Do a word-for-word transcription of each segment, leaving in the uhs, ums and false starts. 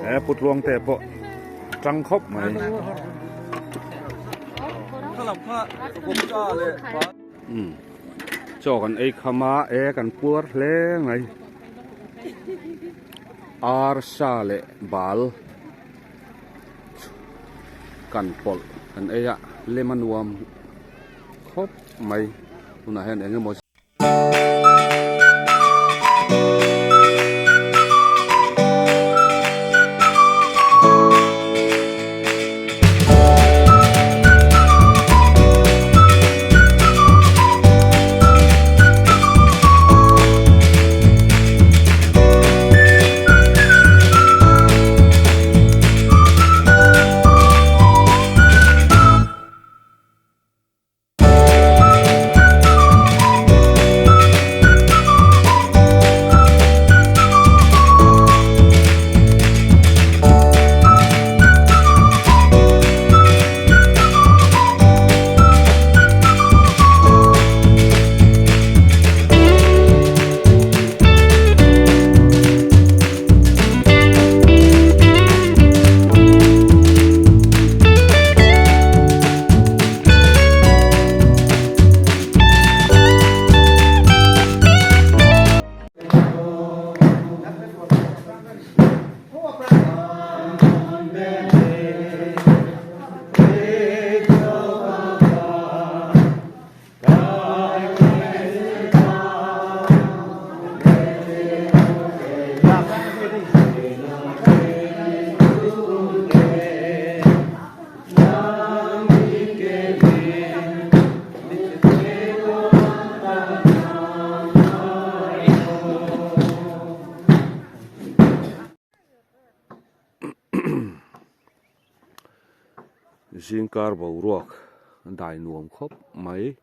Eh, putluang te po. Trangkhop mai. Hmm. Cho kan ei khama e kan pur le ngai. Arsa le bal. Kan pol. Kan ei a le manuam khop mai. Tuna hen eng mo. Jingkar bauruak dai nuam khop mai.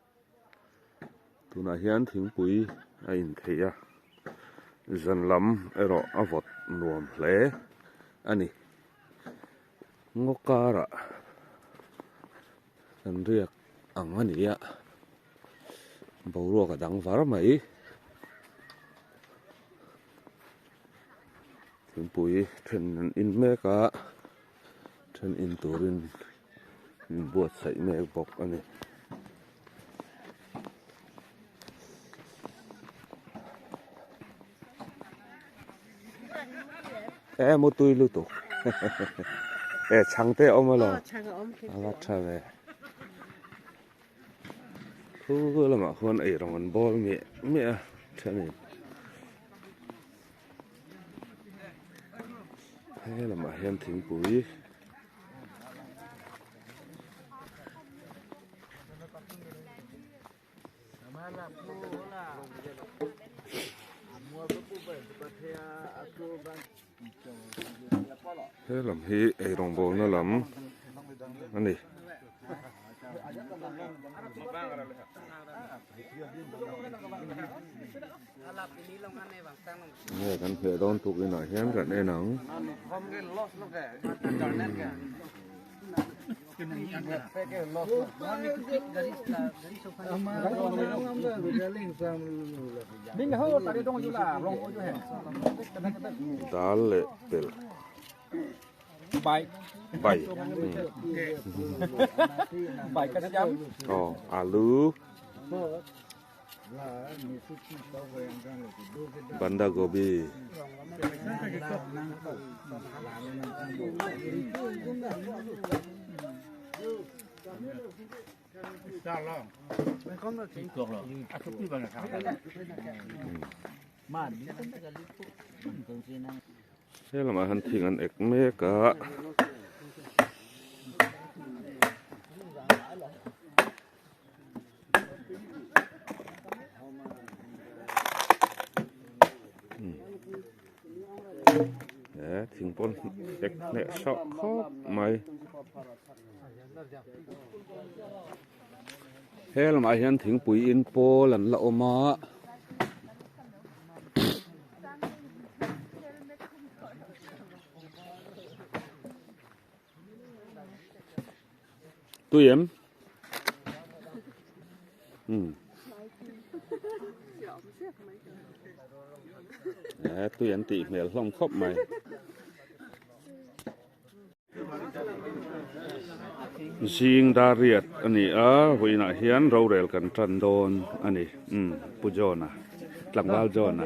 Tuna hian thingpui a-inkhei a. Janlam ero avot nuam hle ani. Ngokara. Kan riak ang ani a. Bauruak adang var mai. Thingpui then in mek a. Then in turin buat sai mek bok ani. Eh, mutui lutuk. Eh, changte om alo. Oh, chang om ke. Alat chave. Khu lama khon ei rong an bol me, me a, chani. He lama hian thingpui. He lam hi ei rong bolna lam. Ani. Ne kan phe don tuk ina hian kan enang. Dal le pel. Bai. Bai. Hmm. Bai kasiam. Oh, alu. Banda gobi. He lama han thing an ek mek a. Hmm. Eh, thingpon ek ne sok khop mai. He lama hian thingpui inpo lan la oma. Tui em? Hmm. Eh, tu yan ti mel hlong khop mai. Zing dariat ani a, hui na hian rorel kan trandon ani. Hmm, pu John a. Tlangval John a.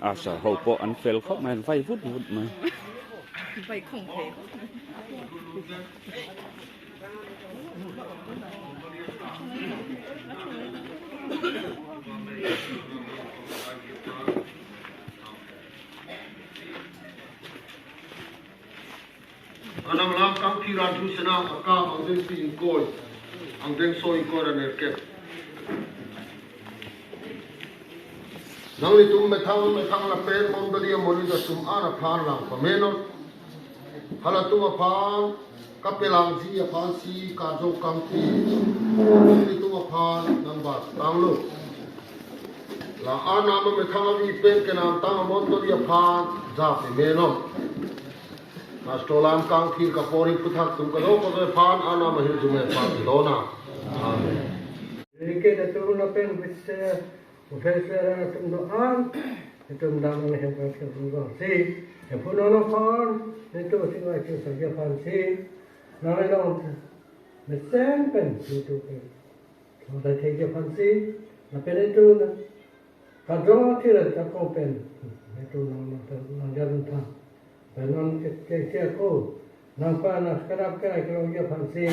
Asa ho po an fel khop mai, vai vut vut mai. Vai khong phe. Anam lam kangthir an thu sena akam angdengpi ingkoi, angdengso ingkoi ra nerkep. Nanglitum methang methang lapen mondoli amonit atum an aphan lang pamenon. Halatum aphan kapelangji aphansi kajok kangthir nanglitum aphan nangbat tanglo. La anam amethang avi pen kenamtang amondoli aphan ja pemenon. Master lam kangthir kapori puthak atum kadokave aphan anam ahirjume aphan dona. Amen. Delegate atum lapen vise professor atum do-an, itum dam nanghem kangthir atum do-an si, ephu non aphan, itum sing ai sing sagi aphan si, nang long mesen pen itum pen. Thongdai thekji aphansi, lapen itum kajong athir ta ko pen, itum nang, nang, nang jarun tha. Pen non ke, ke, ke ko, nang pa na karap ke ai kelongji aphansi,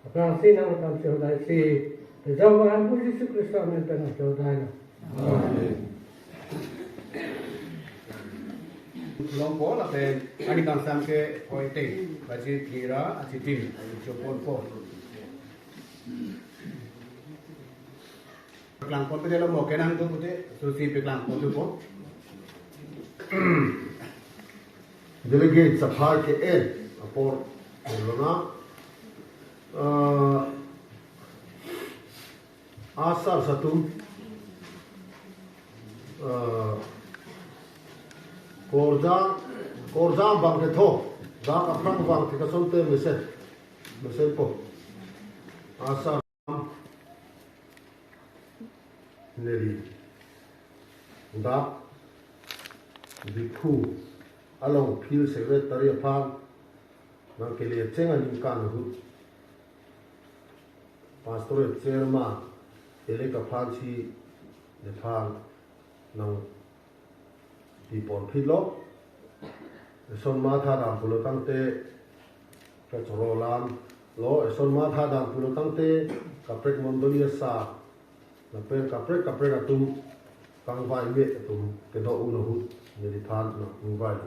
aphrangsi nang aphansi hodai si, te jong ahem pu Jisu Khristo amen pen nang hodai na. Amen. Longpo lapen ani kangsam ke hoite, baji tira achitin, chopon po. Paklangpon pe delo mo kenang tu pute, susi paklangpon tu po. Delegate saphai ke-en apor lona. Ah, asar atum. Ah, korja, korja bang ketho. Dak aphrang bang thik asonte mesen. Mesen po. Asar neli dak Diphu along field secretary aphan nangkele cheng aningkan ahut pastorate chairman elect aphansi nephan nangpipon phitlo. Eson matha dam pulo tangte kachoro lam lo, eson matha dam pulo tangte kaprek mondoli asar lapen kaprek kaprek atum kangvai me atum kedo-un ahut neliphan nangvai lo.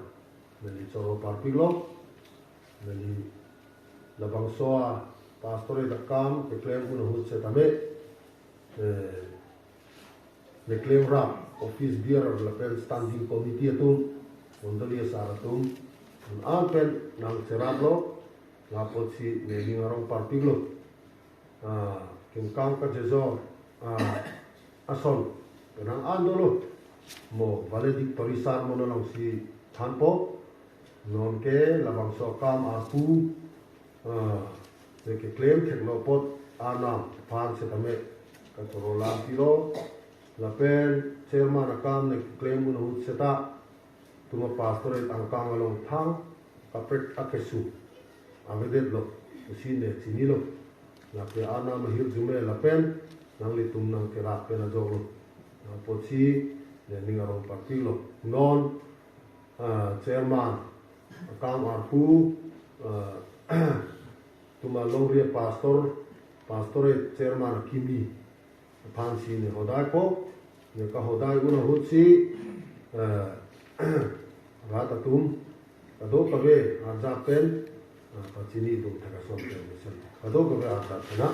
Neli choro parpiklo. Neli labangso a pastorate akam keklem-un ahut setame, eh, Meklem rap, office bearer lapen standing committee atum, mondoli asar atum, an pen nangcheraplo, lapotsi nening arong parpiklo. Ah, kengkang kachejor, ah, ason, penang an dolo, mo valedictory sermon alongsi thanpo, nonke labangso akam arpu, ah, ne keklem theklo apot anam aphan setame kachoro lam pilo, lapen chairman akam ne keklem-un ahut seta, tuma pastorate angkang along thang kaprek akesu avedetlo, pusi ne chinilo. Lapen anam ahirjume lapen nanglitum nangkerap pen ajoklo. Apotsi nening arong parpiklo. Non ah, chairman akam arpu, ah, tuma longri pastor, pastorate chairman akimi aphansi ne hodaipo, ne kahodai-un ahutsi, eh, rat atum kadokave arjap pen, ah, pachini dun thek ason pen mesen. Kadokave arjap pen na.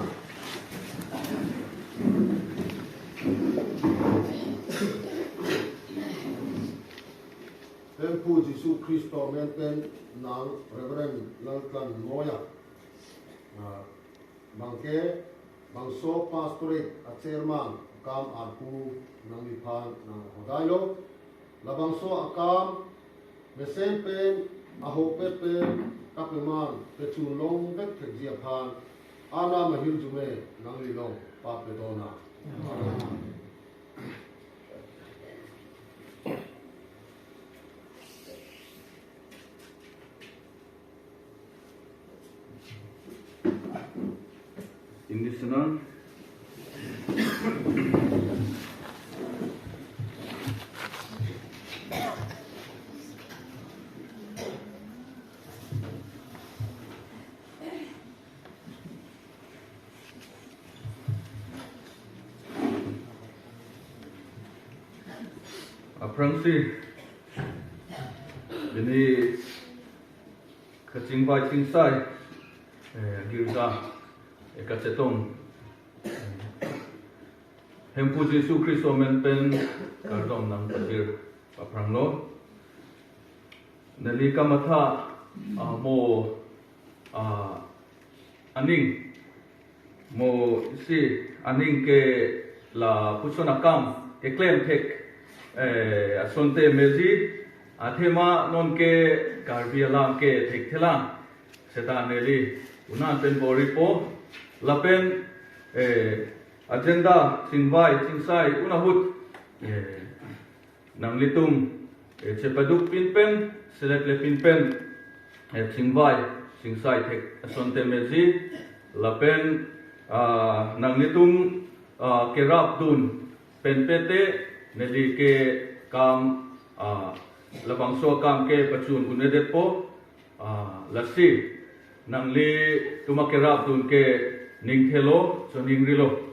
Hemphu Jisu Khristo amen pen nang Reverend Laltlan Moya. Ah, bangke, bangso pastorate a chairman akam arpu nangliphan nanghodailo. Labangso akam mesen pen ahokpet pen kapeman pechun longvek thekji aphan Anam ahirjume nangli along papedo nang. Indisana. Aphrangsi pini kachingvai chingsai, eh, girja, eh, kachetong, eh, Hemphu Jisu Khristo amen pen kardom nangpajir aphranglo. Neli kamatha, ah, mo, ah, aning, mo isi aning ke lapuson akam keklem thek, eh, asonte meji, athema non ke Karbi alam ke thekthelang. Seta neli un-an pen bor-ipo, lapen, eh, agenda chingvai chingsai un ahut, eh, nanglitum, eh, chepaduk pin pen, seletle pin pen, eh, chingvai chingsai thek asonte meji, lapen, ah, nanglitum, ah, kerapdun pen pete, neli ke kam, ah, labangso akam ke pachun un-edetpo, ah, lasi nanglitum akerapdun ke ningthelo, choningrilo.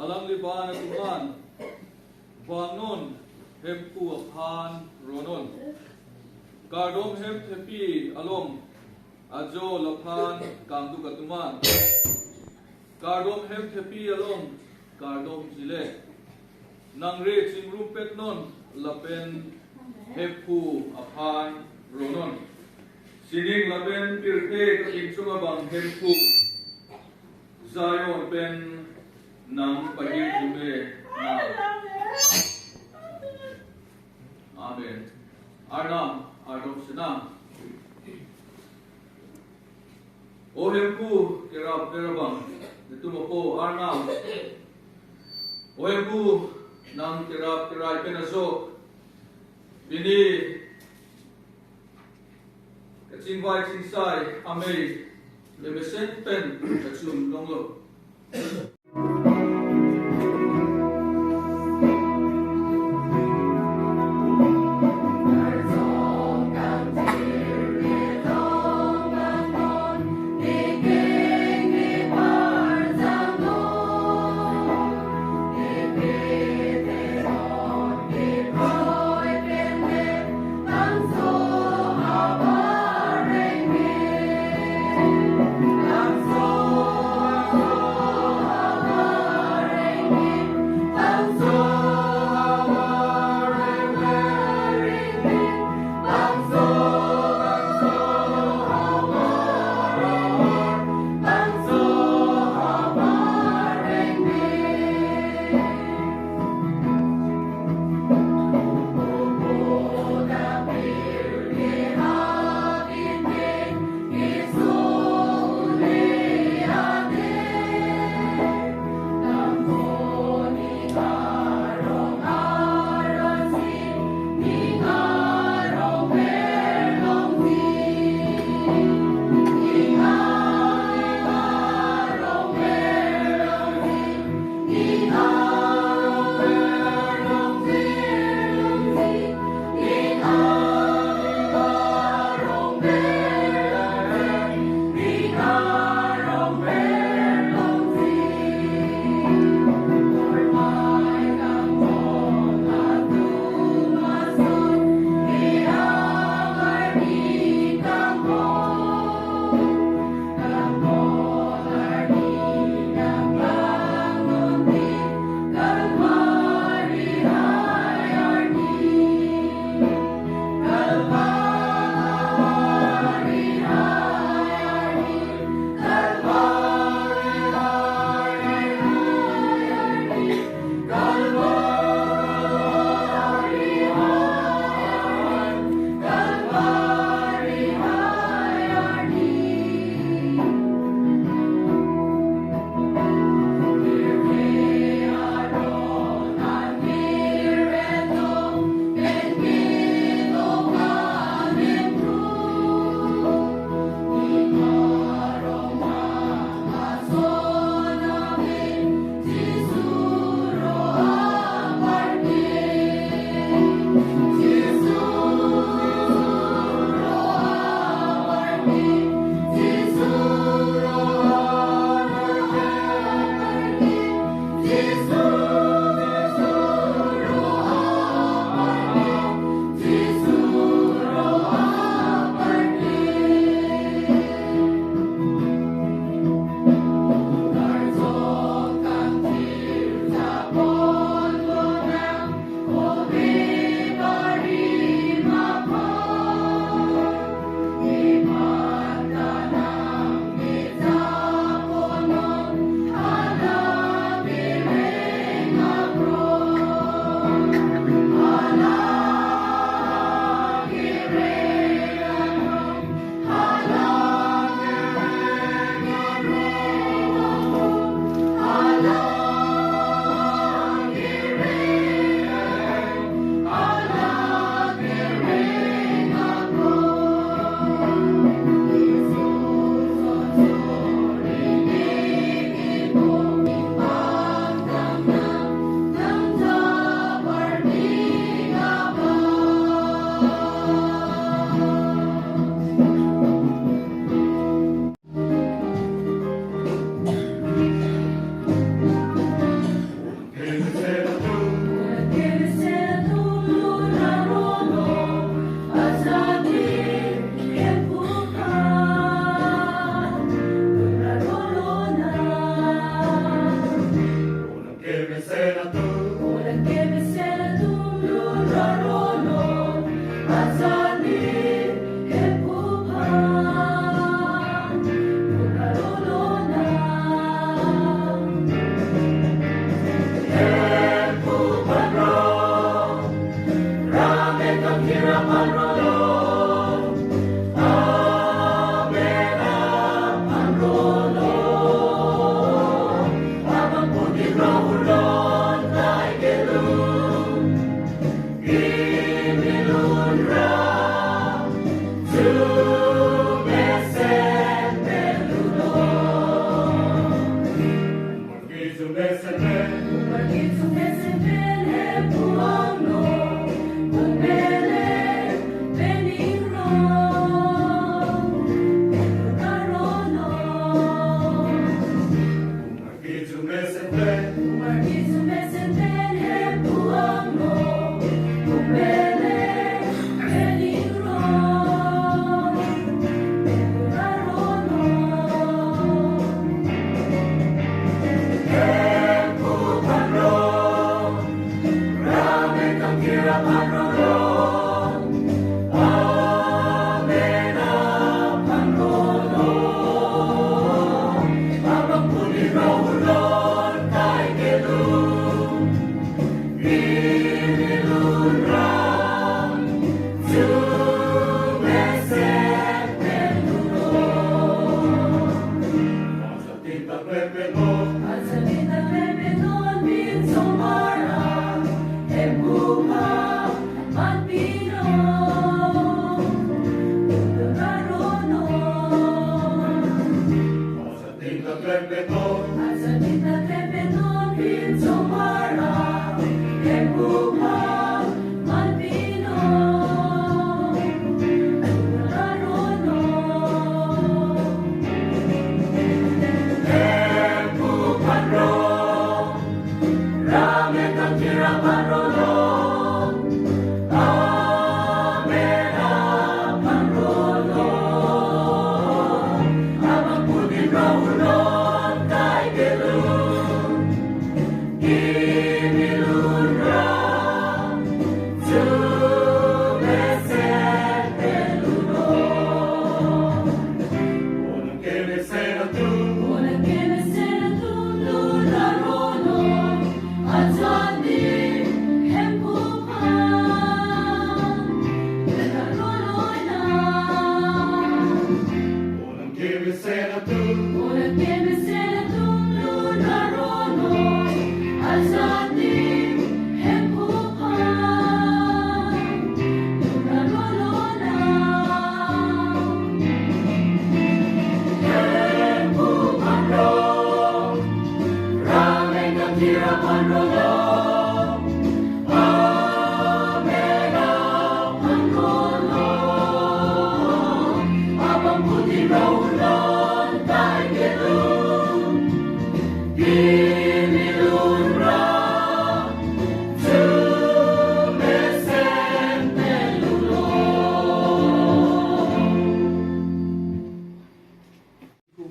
Alangli ban atum an, vangnon, Hemphu aphan ronon. Kardom Hemthepi along, ajo laphan kangduk atum an. Kardom Hemthepi along, kardom jile. Nangre chingrumpetnon lapen Hemphu aphan ronon. Sining lapen pirthe kachingchung abang Hemphu Zion pen nangpahirjume nang. Amen. Arnam, ardom senang. O Hemphu kerap kerabang, netum apo Arnam. O Hemphu, nang kerap kerai pen ajo pini kachingvai chingsai amei kemesen pen kachun longlo.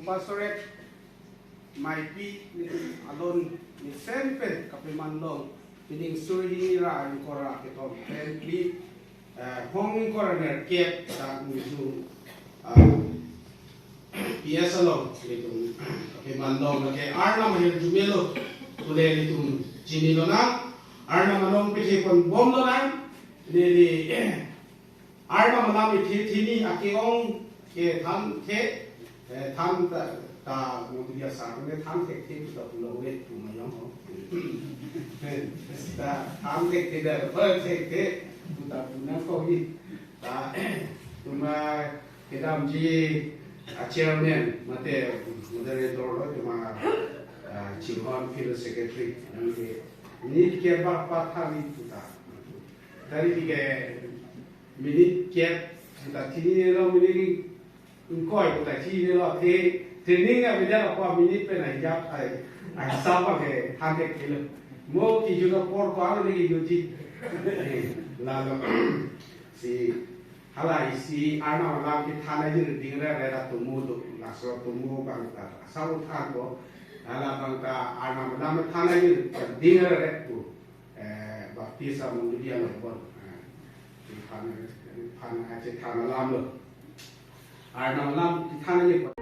Pastorate maipi nelitum alon mesen pen kapeman long, pining suri hini ra ingkoi ra kethom pen phli, eh, hong ingkoi ra nerkep ta nelitum, ah, P S along nelitum kapeman long, lake Arnam ahirjume lo pule nelitum chini lonang, Arnam along pithe pon bom lonang, neli Arnam alam ithi thini ake-ong ke than the, eh, than ta, ta mo tu dia sa ne than the the ta pulo we tu ma yong ho. Ta than the the da pa the the ta pu na ko hi. Ta tu ma kedamji a chairman mate moderator lo tu ma, ah, Chinghon Field Secretary. Nang ke ni ke ba pa tha ni tu ta. Tari ke minute kep, ta thini lo minute ingkoi, ta thini lo the, training a bida lo pa minute pen ai jap ai, ai sapa ke than the kilo. Mo kejut apor ko aro ni kejut ji. Lalo si hala isi Arnam alam kethan ajir dingre re ra tumu do, laso tumu bang ta. Asal than ko, hala bang ta Arnam alam than ajir dingre re tu. Eh, ba Tisa mung dia lo bon. Tithan, tithan, tithan alam lo. Arnam alam tithan aja bon.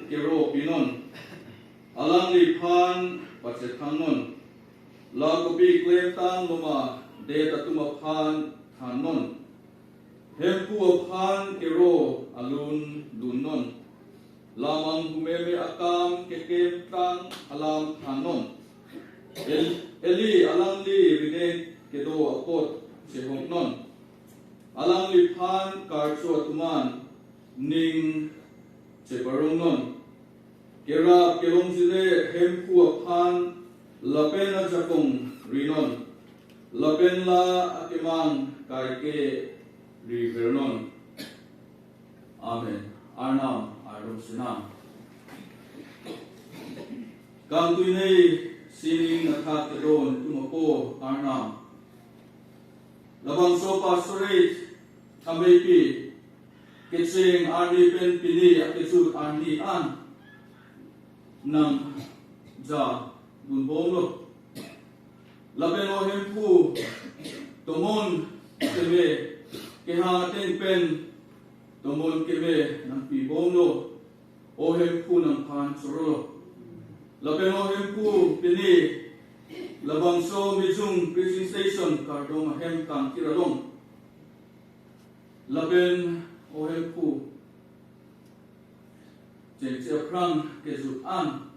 kero pinon, alangliphan pachethangnon. La kopi klemtang loma, det atum aphan thannon. Hemphu aphan kero alun dunnon. La manghumeme akam keklemtang alam thannon. El-, Eli alangli rideng kedo apot chehoknon. Alangliphan karcho atuman ning cheparongnon. Kerap kelongjile Hemphu aphan lapen ajakong rinon. Lapen la akemang kaike rivernon. Amen. Arnam arong sinam. Kangtuinei sining athak kedon atum apo Arnam. Labangso pastorate ameipi kecheng arni pen pini akejut arni an nangja dunbomlo. Lapen o Hemphu tomon keme kehang ateng pen tomon keme nangpibomlo. O Hemphu nangphan chorolo. Lapen o Hemphu pini labangso Mijung preaching station kardom ahem kangkir along. Lapen o Hemphu chengche aphrang kejut an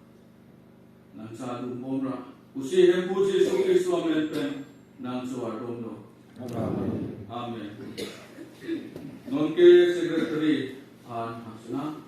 nangja dunbomra pusi Hemphu Jisu Khristo amen pen nangchovardomlo. Amen. Amen. Nonke secretary an hasna.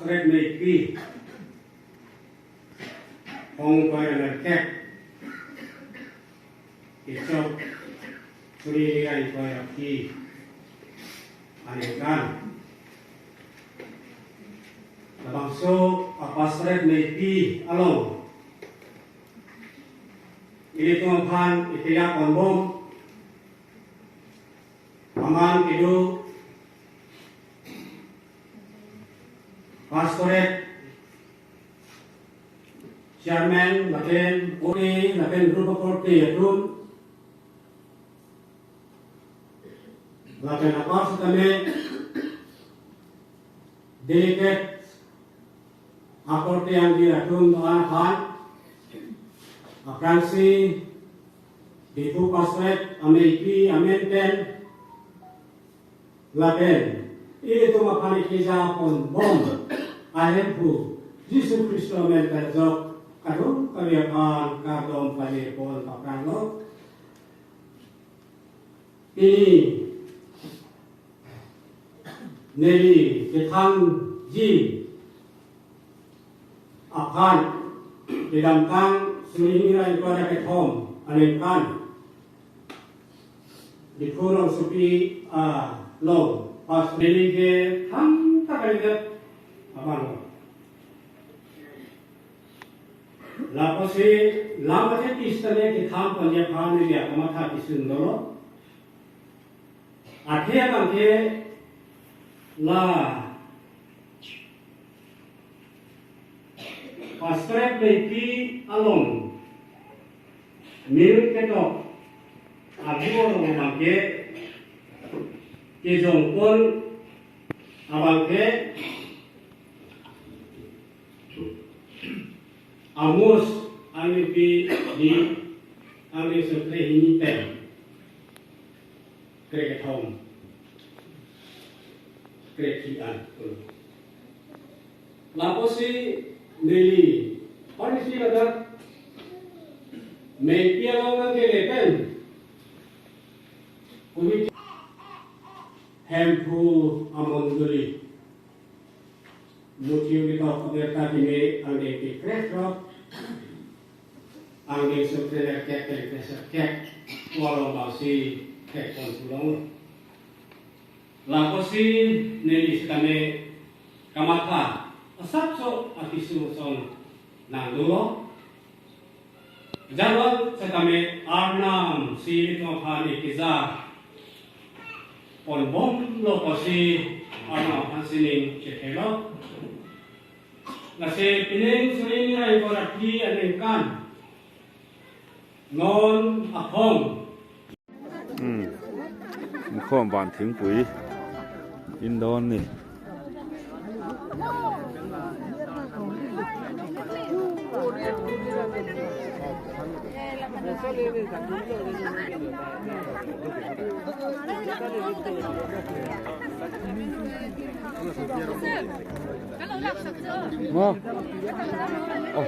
Pastorate Meipi ongkoi anerkep kechok suri ingkoi ra phli aningkan, labangso a-Pastorate Meipi along ilitum aphan ipilak ponbom aman kedo Pastorate Chairman lapen O A lapen Group Authority atum lapen apar setame delegate akorte angjir atum do-an aphan, aphrangsi Diphu Pastorate ameipi amen pen lapen ilitum aphan ikija ponbom ahemphu Jisu Khristo amen pen ajok kadokave aphan kardom pajir pon papranglo. Pini neli kethangji aphan kedamtang suri hini ra ingkoi ra kethom aningkan Diphu rongsopi along pas neli kethang ta kalidet aphan lo. Lapusi lam athepi sitame ketham ponji aphan neli akamatha kesung dolo. Athe abangke la Pastor Leipi along minute ketok abu along abangke kejongpon abangke Amos angnipi di angni sukre hini pen krekethom krekhi-an. Lapusi neli parisi ladak mengpi along nangkele pen kumi Hemphu amondoli. Muthi ketok abirta keme angdeng kekrek rok, angdeng sukre lerkep pen kresep kep, walong bangsi kek pon pulo. Lapusi neli sitame kamatha asapso akesung ason nangdolo. Jangvan sitame Arnam si ilitum aphan ikija ponbomlo pusi Arnam aphan sining chethelo. Lasi pining suri ni rai korati aningkan non aphong. Hmm. Mukhom ban thingpui. Indon ni. Mo. Oh.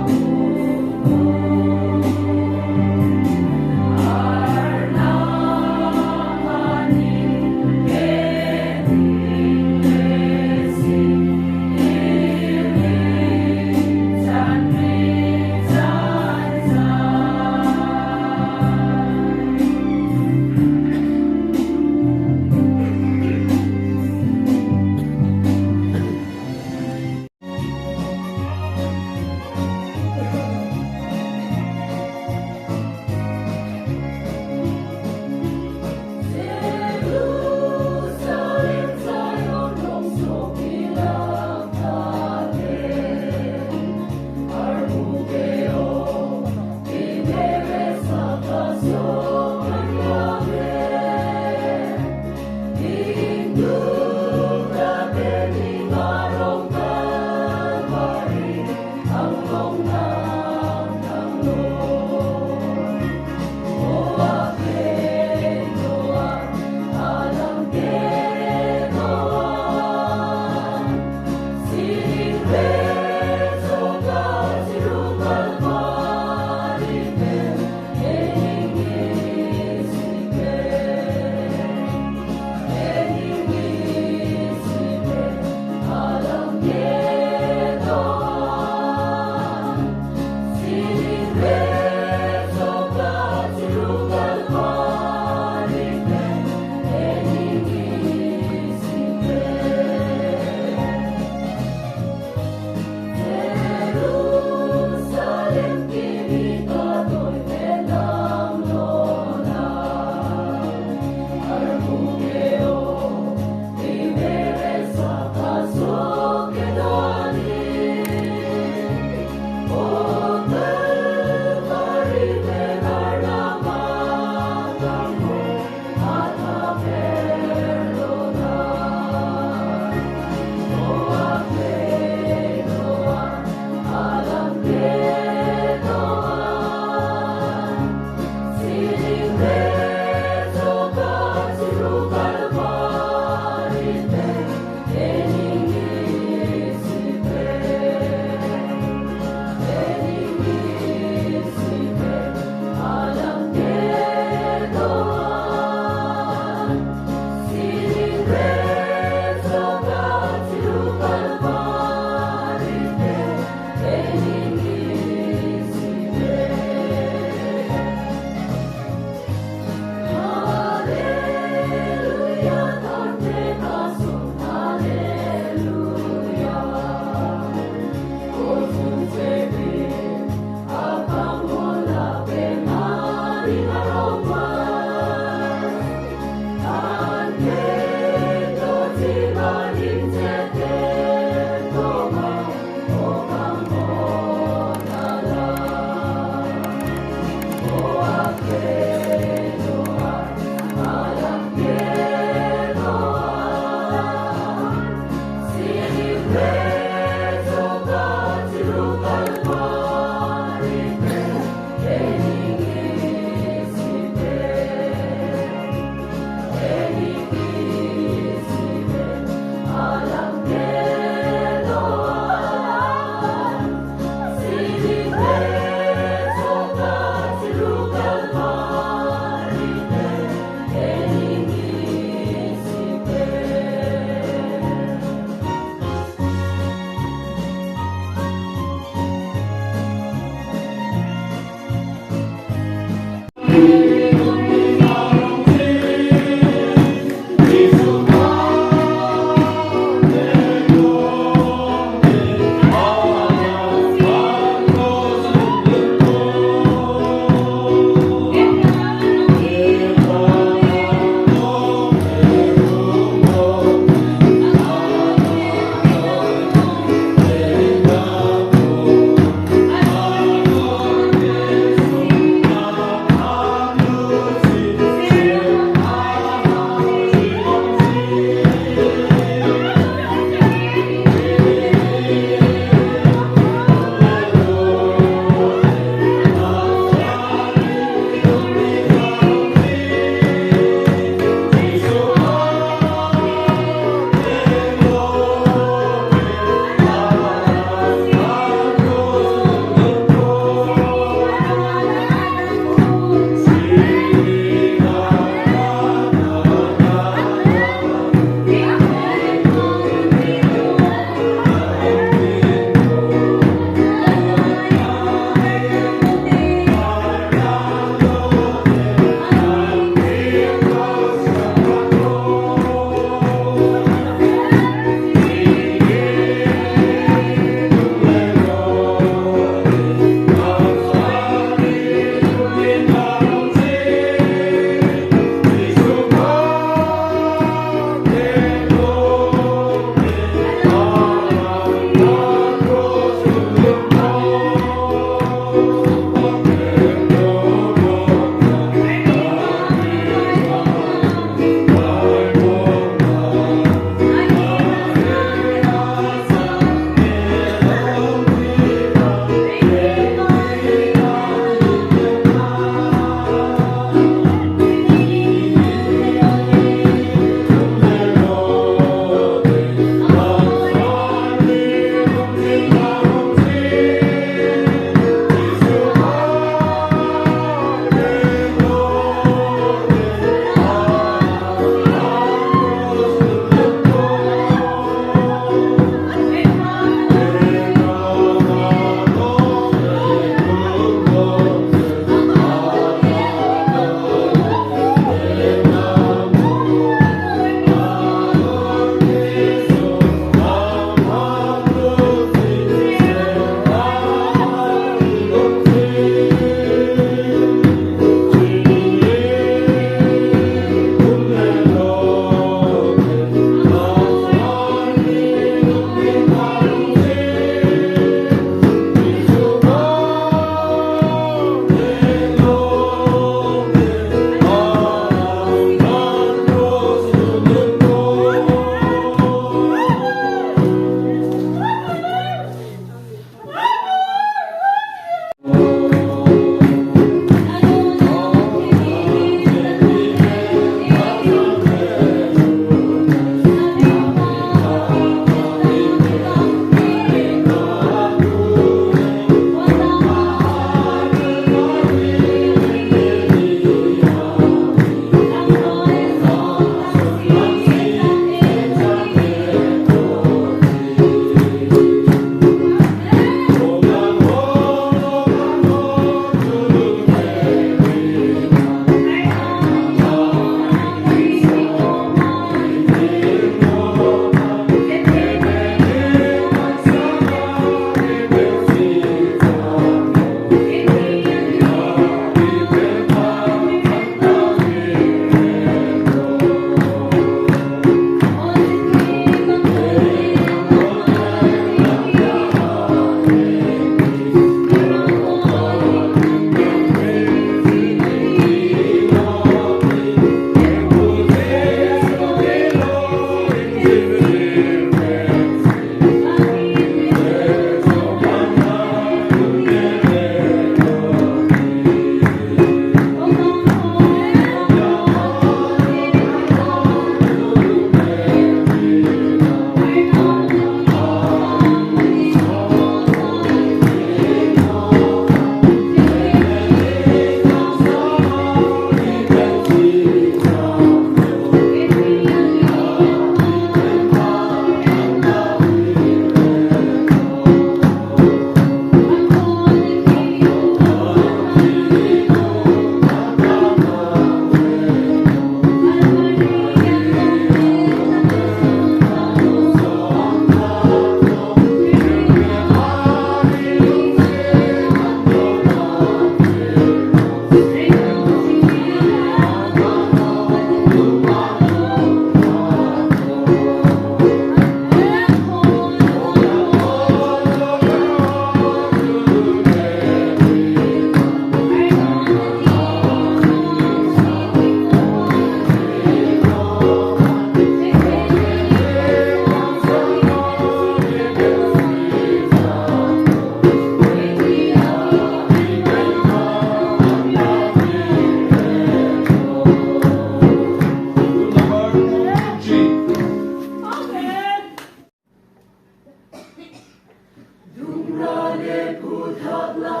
Thakla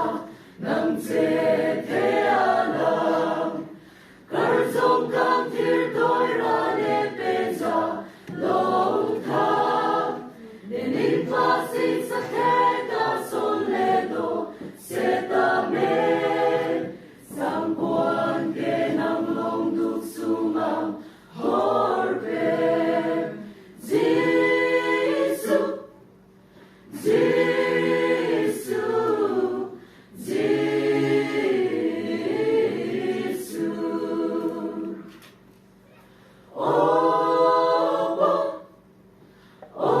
nangchethe alam, karjong kangthir toira ne peja longthak, nening pasi sathek ason le do setame, sangkuan ke nanglong duk sumang horpe. Jisu, Jisu, Jisu. Opo, opo,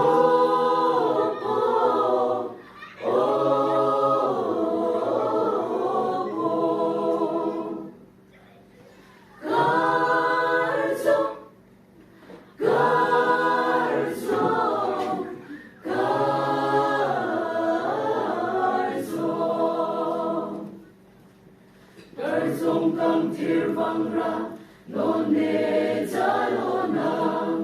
opo. Karjong, karjong, karjong. Karjong kangthir vangra non ne jalonang.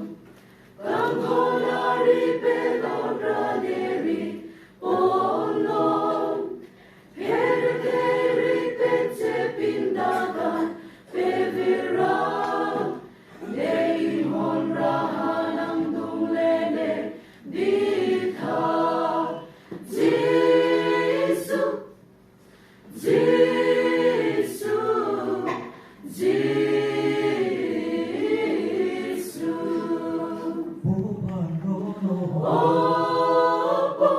Kanghon ari pelon ra ne ri ponlong. Pherthe ri pen chepindakan pevira. Dei mon ra hanang dungle ne ditha. Jisu, Jisu, Jisu. Opo, opo,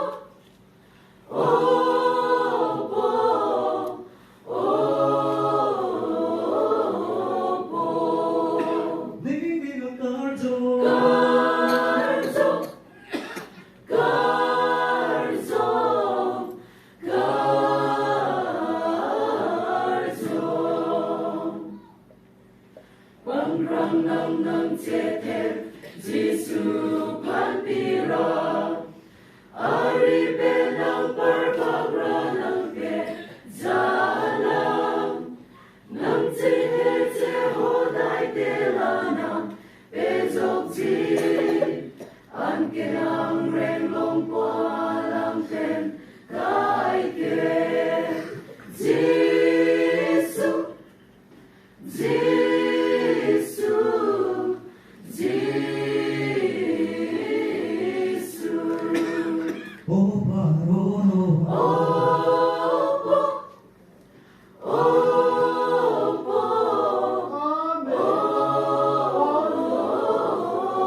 opo, opo. Ning ning karjong, karjong, karjong, karjong. Pangrang nang nangchethe Jisu aphan pira. Ari pen nangparbak ra nangpejalang. Nangchethe che hodai te la nangpejokji. Anke nangreng longpo alam pen kaike. Jisu, Jisu, Jisu. Opo, opo, opo,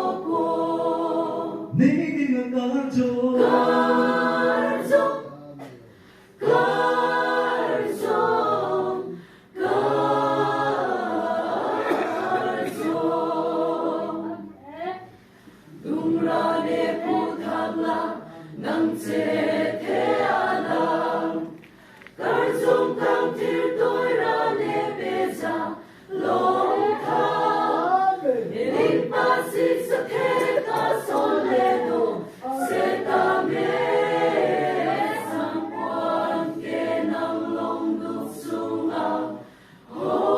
opo. Ning ning karjong, karjong, karjong, karjong. Dungra ne puthak la nangchethe alam. Karjong kangthir toira ne peja longthak. Nening pasi sathek ason le do setame, sangkuan ke nanglong duk sumang horpe.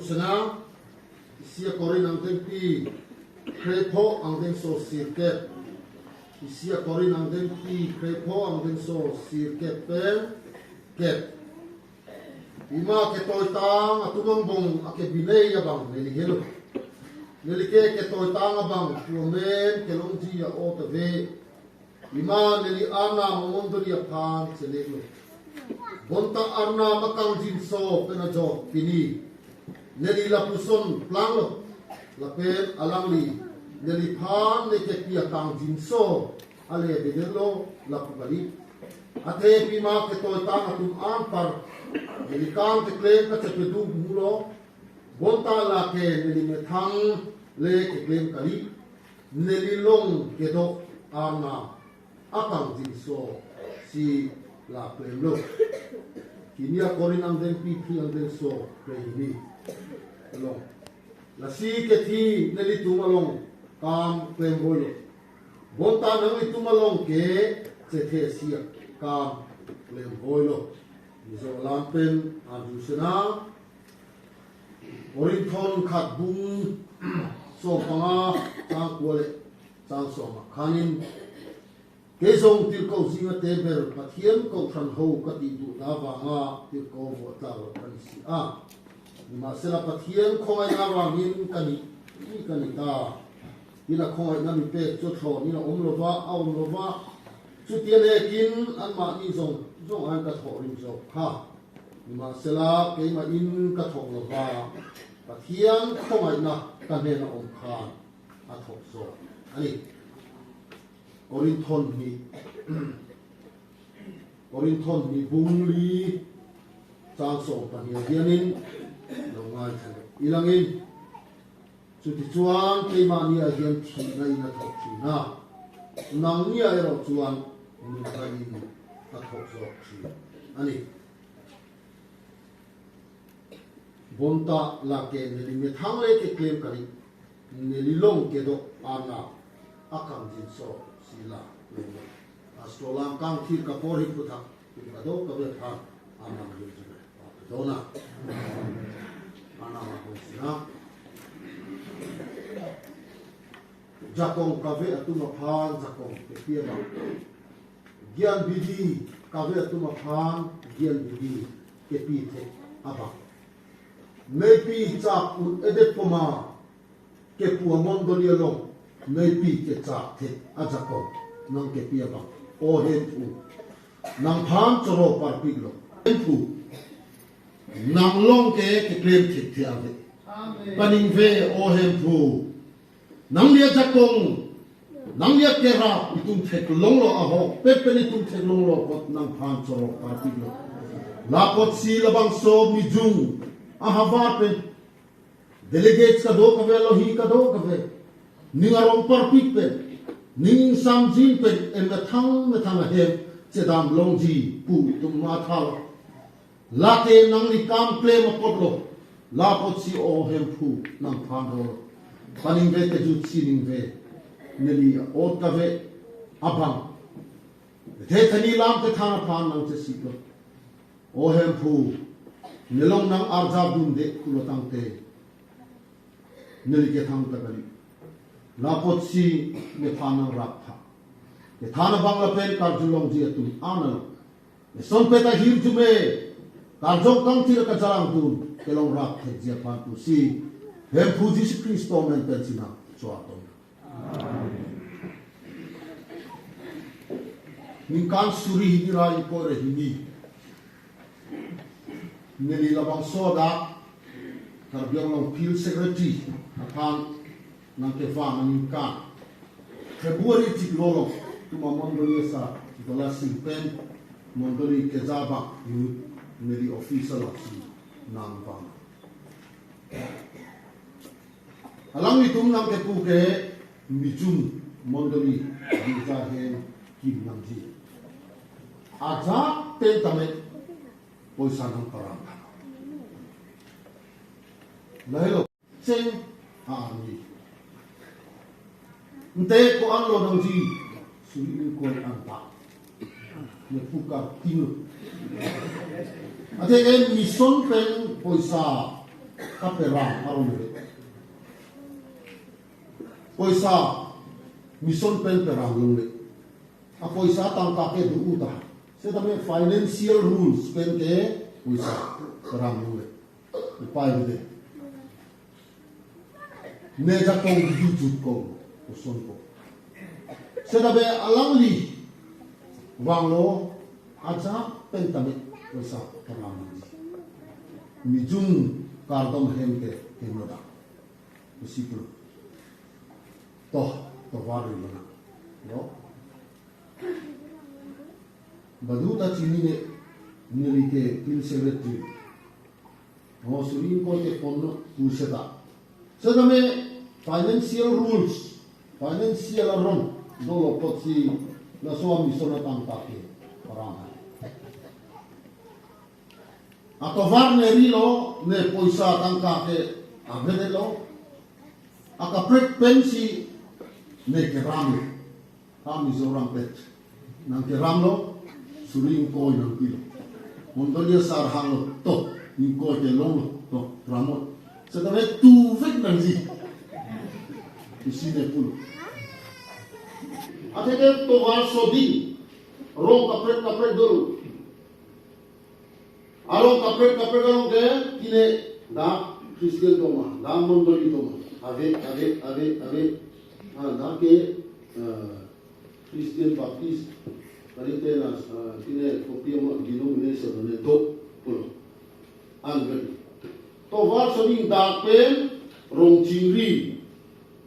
Sena, isi a-Korinth angdengpi krepho angdengso sirkep. Isi a-Korinth angdengpi krepho angdengso sirkep pen kep. Pima ketoitang atum angbong akebinei abang neli helo. Neli ke ketoitang abang pu amen kelongji a-ot ave. Pima neli Arnam amondoli aphan cheleklo. Bonta Arnam akangjinso pen ajok pini neli lapuson planglo. Lapen alangli neliphan ne kepi akangjinso ale avedetlo lapu kali. Athe pima ketoitang atum anpar neli kan keklem kachepeduk mulo. Bonta lake neli methang le keklem kali. Neli long kedo Arnam akangjinso si la klemlo. Hini a-Korinth angdengpi phli angdengso krehini along. Lasi kethi nelitum along kam klem boilo. Bonta nanglitum along ke chethe si kam klem boilo. Mizo alam pen arju sena, Korinthon khat bung song panga chang kua le chang song akhanin, kejong tirko jing ate ber Pathen kong than ho kati du da vanga tirko vo ta lo kan si a. Nima sela Pathen khongai na vangin kani, ni kani ta. Ina khongai na mi pe chotlo ni na om lo va, a om lo va. Chutian he kin anma ni jong, jong an kathok rim jo kha. Nima sela keima in kathok lo va. Pathen khongai na kan he na om khan athok jo. Ani. Korinthon ni, Korinthon ni bung li chang song pahni ahianin longai than. Ilangin, chuti chuan keima ni ahian thina in athok thina. Nang ni a ero chuan ni ka in athok jo thina. Ani. Bonta lake neli methang le keklem kali, neli long kedo Arnam akangjinso si la. Aso lam kangthir kapor hi puthak, kadokave aphan Arnam yun jina. Dona. Arnam akong sina. Jakong kave atum aphan jakong kepi abang. Gyan bidi kave atum aphan gyan bidi kepi thek abang. Meipi chak un-edet poma kepu amondoli along meipi kechak thek ajakong nang kepi abang. O Hemphu, nangphan choro parpiklo. Hemphu, nang long ke keklem thekthe ave. Amen. Paningve, O Hemphu, nangli ajakong, nangli akerap itum theklonglo, ahok pepen itum theklonglo apot nangphan choro parpiklo. Lapotsi labangso mijung ahavar pen delegates kadokave, alohi kadokave, ning arong parpik pen, ning ingsamjin pen, emethang methang ahem chedam longji pu itum mathalo. Lake nangli kam klem apotlo, lapotsi O Hemphu nangphan rolo. Paningve kejutsi ningve, neli ot kave abang. Thethani lam kethan aphan nangchesilo. O Hemphu, nelong nang arjap dunde pulo tangte, neli kethang ta kali. Lapotsi nephan nangrap tha. Kethan abang lapen karjulongji atum an alo. Eson peta hirjume, karjong kangthir kajalang dun, kelong rap thekji aphan pusi, Hemphu Jisu Khristo amen pensi nangchoaton. Ningkan suri hini ra ingkoi ra hini, neli labangso adak Karbi Anglong Field Secretary aphan nangkevang aningkan February chiklo along, itum amondoli asa Dola Sing pen mondoli keja abang youth neli office alongsi nangvang. Alanglitum nangkepu ke mijung mondoli girja ahem kim nangji. Ajat pen tame poisa nangparang. Lahelo cheng a-army. Nte ko-an lo nangji, suri ingkoi anta. Ne pukar tinglo. Athe ke mission pen poisa kaperam arong le. Poisa mission pen peram longle. Apoisa tangka ke do-u ta. Setame financial rules pen ke poisa peram longle. Upai de. Ne jakong di jut kong koson ko. Setame alangli vanglo ajat pen tame poisa peram nangji. Mijung kardom hem ke kenoda. Pusi pulo. Toh, tovar ri mana. No? Badu ta chinine, neli ke field secretary. O, suri ingkoi ke ponlo pu seta. Setame financial rules, financial arong dolo apotsi laso a-mission atangka ke peram. Atovar ne rilo, ne poisa tangka ke avedetlo. Akaprek pensi ne keram. Ha Mizoram pet. Nangkeramlo, suri ingkoi nangpilo. Mondoli asar hanglo, to, ingkoi ke longlo, to, ramot. Setame tuvek nangji. Isi ne pulo. Atheke tovar soding, rong kaprek kaprek dolo. Arong kaprek kaprek arong ke kine dak Christian doma, dak mondoli doma. Ave, ave, ave, ave. Ah, dak ke, eh, Christian Baptist. Kali te na, eh, kine kopi ama denomination ne do pulo. An ke. Tovar soding dak pen rong chingri.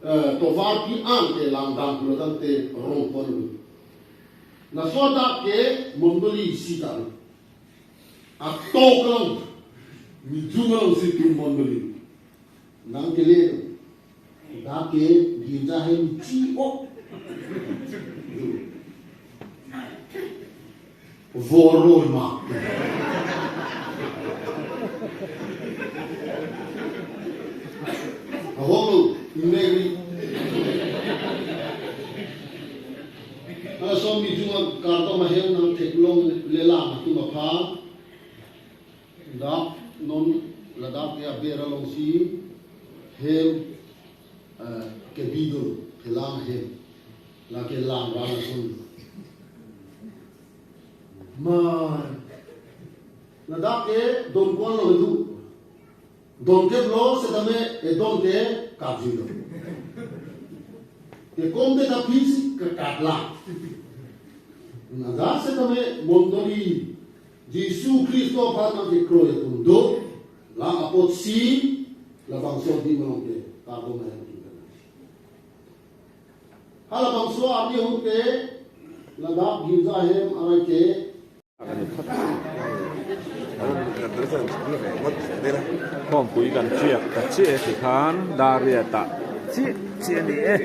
Eh, tovar pi an ke langdam pulo tangte rong pon. Laso dak ke mondoli isi ta. Atok along, mijung alongsi tum mondoli. Nangkele, dak ke girja hem chi-ok. Voro ma. Ahok lo, ingmeri. Laso mijung akardom ahem nangtheklongle lang atum aphan. Dak non ladak ke aber alongsi hem, eh, kebi do, kelang hem. Lake lang ran ason. Ma, ladak ke donkon lo du. Donkep lo setame edon ke kapji lo. Ke kom de kapisi ke katla. Ladak setame mondoli Jisu Khristo aphan nangkekroi atum do, la apotsi labangso adim along ke kardom ahem atum kan. Halabangso arni ahut ke ladak girja ahem arai ke. Kom pui kan chiak ta chi e si khan dari ta chi chi ni e.